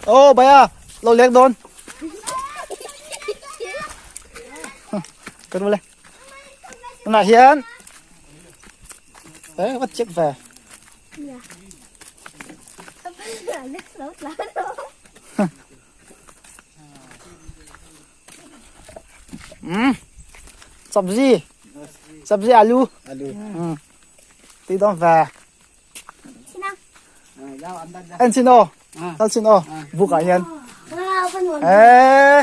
Oh baya lo lek dawn. Kan le. Tunah hian eh va check ve. Um. Sabzi. Sabzi alu. Alu. Um. Ti dawn ve. En chin aw. Kal chin aw. Buk ah hian. Eh.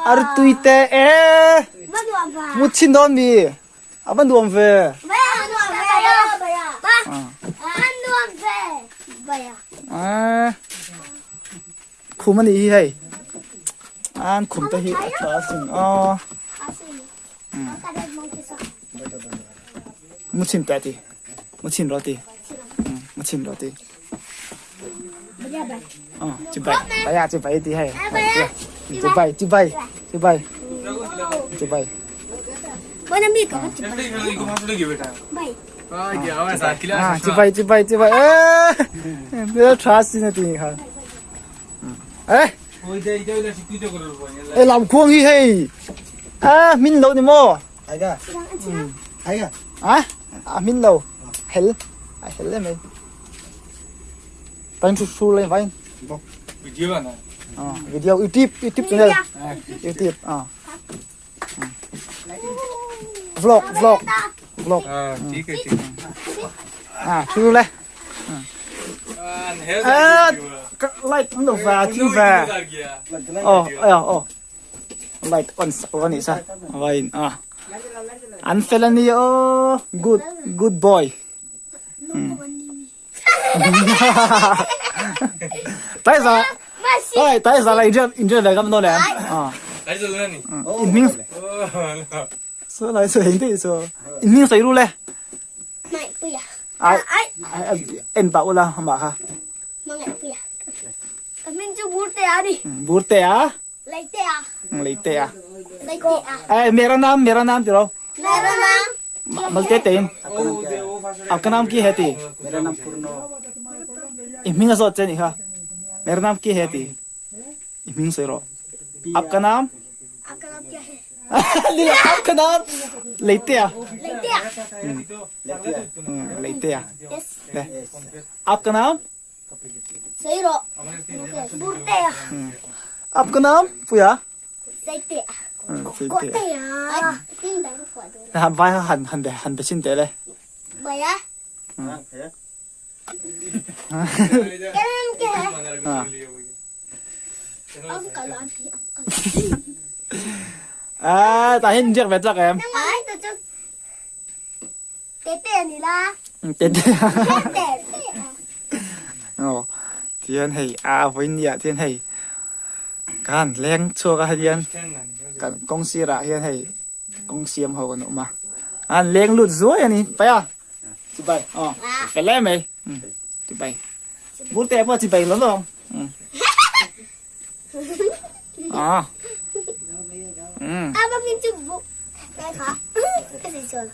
Artui te eh. Mut chin dawn mi. A va nuam ve. Eh. Khum a nih hi hei. An khum te hi a tha asin aw. Mu chin pe ti. Mu chin ro ti. Mu chin ro ti. Oh, chi bai. Bai chi bai ti hei. Chi bai, chi bai, chi bai. Chi bai. Ah, chi bai, chi bai, chi bai. Eh, me tha sin ti kha. Eh. Eh, lam khuang hi hei. Ah, min lo ni mo. Ai ka. Ai ka. Ah, a min lo. Hel. A hel le mai. Tain su su lên vai. Video na. Ah, video YouTube, YouTube channel. YouTube. Ah. Vlog, vlog, vlog. Ah, ठीक है ठीक है. À, thu le. À, light on lo va, thu va. Oh, oh, oh. Light on sak lo ni sa. Vain ah. An fel ani oh, good, good boy. Tai za. Oi, tai za la inje inje ve gam no le. Ah. Lai zo na ni. In ming so lai so heng te so. In ming sai ru le. Ai en pa ula ma kha. Bur te a. Lei te a. Eh mera naam mera naam ti ro. Malte te in. आपका नाम की है ती Mera naam Purno. इमिंग असो चे निखा मेरा नाम की है ती इमिंग सोरो आपका नाम लीला आपका नाम लेते आ लेते आ ले आपका नाम आपका नाम पुया लेते à vai hẳn hẳn để hẳn để xin tế đây à tại hiện giờ về chắc em tế tế ồ thiên hei a với nia thiên hei kan leng chua ka hian kan kawng sirah hian hei kawng siam ho kan awm a an leng lut zuai a ni pai a chibai aw fel em mai chibai bur te pawh chibai lo lo ang a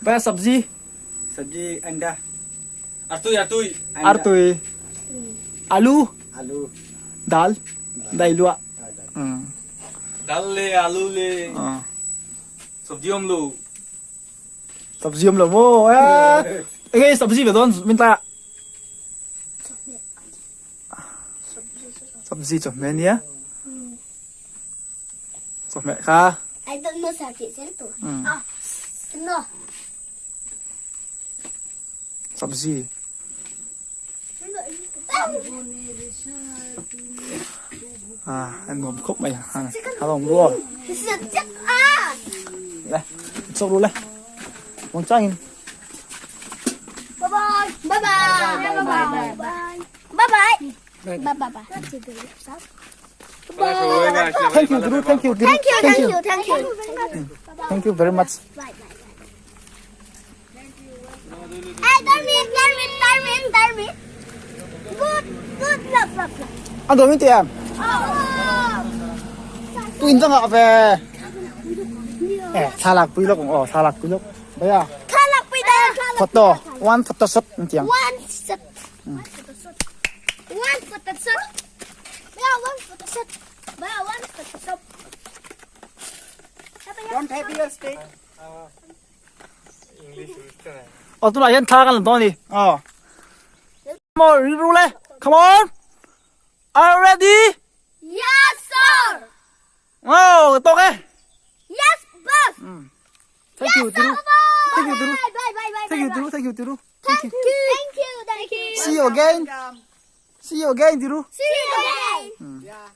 pai a sabzi Sabzi anda. Artui artui. Artui alu Alu. Dal dai luah. Dal le alu le. Sabzi om lo. Sabzi om lo maw? Enge sabzi ve dawn min tlai ah. Sabzi chawhmeh ania. Chawhmeh kha. I don't know sabzi zel tu. No. Sabzi. À, anh ngồm khúc mày à, hà lòng luôn. Đây, sốc luôn đây. Mong chắc in. Bye bye. Bye bye. Bye bye. Bye bye. Bye bye. Bye. Thank you, Guru. Thank you, Guru. Thank you. Thank you. Thank you. Thank you very much. Bye bye. Hey, Darwin, Darwin, Darwin, Darwin. Good, good luck, luck, luck. An dawm in ti em? Tu in vang ah ve. Eh, thla lak pui lawk ang aw, thla lak pui lawk. Bai a. Thla lak pui ta. Photo, one photo shot an ti ang. One shot. One photo shot. Don't have your state. Aw tunah hian thla kan la dawn a ni. Aw. Maw rilru le. Come on. Are you ready? Yes sir. Aw ka tawk e. Yes boss. Thank you Tiru. Thank you Tiru. Bye bye bye. Thank you Tiru. Thank you Tiru. Thank you. Thank you. Thank you. See you again. See you again Tiru. See you again.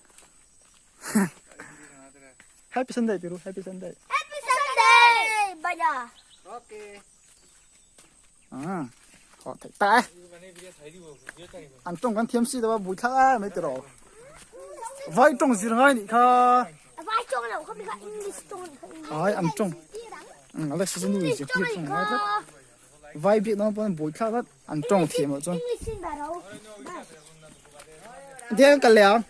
Happy Sunday Tiru. Happy Sunday. Happy Sunday. Bye. Okay. Aw theih ta e. An tawng kan thiam si lo a bui thlak a mai tiraw. Vai tawng zir ngai nih kha. Vai tawng lo kha mi kha English tawng nih kha. Ai an tawng. Alex chu nu zir tir tawng ngai tlat. Vai biak na pawn bui thlak tlat an tawng thiam loh chuan. English in ba ro. Tiang kal leh ang.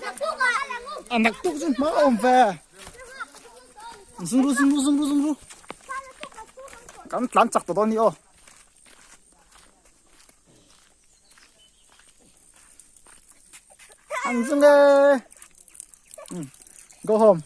Naktuk ah langu. A naktuk chu hma a awm ve. Zung ru zung ru zung ru zung ru. Kan tlan chak ta dawn ni aw. An zung e. Go home.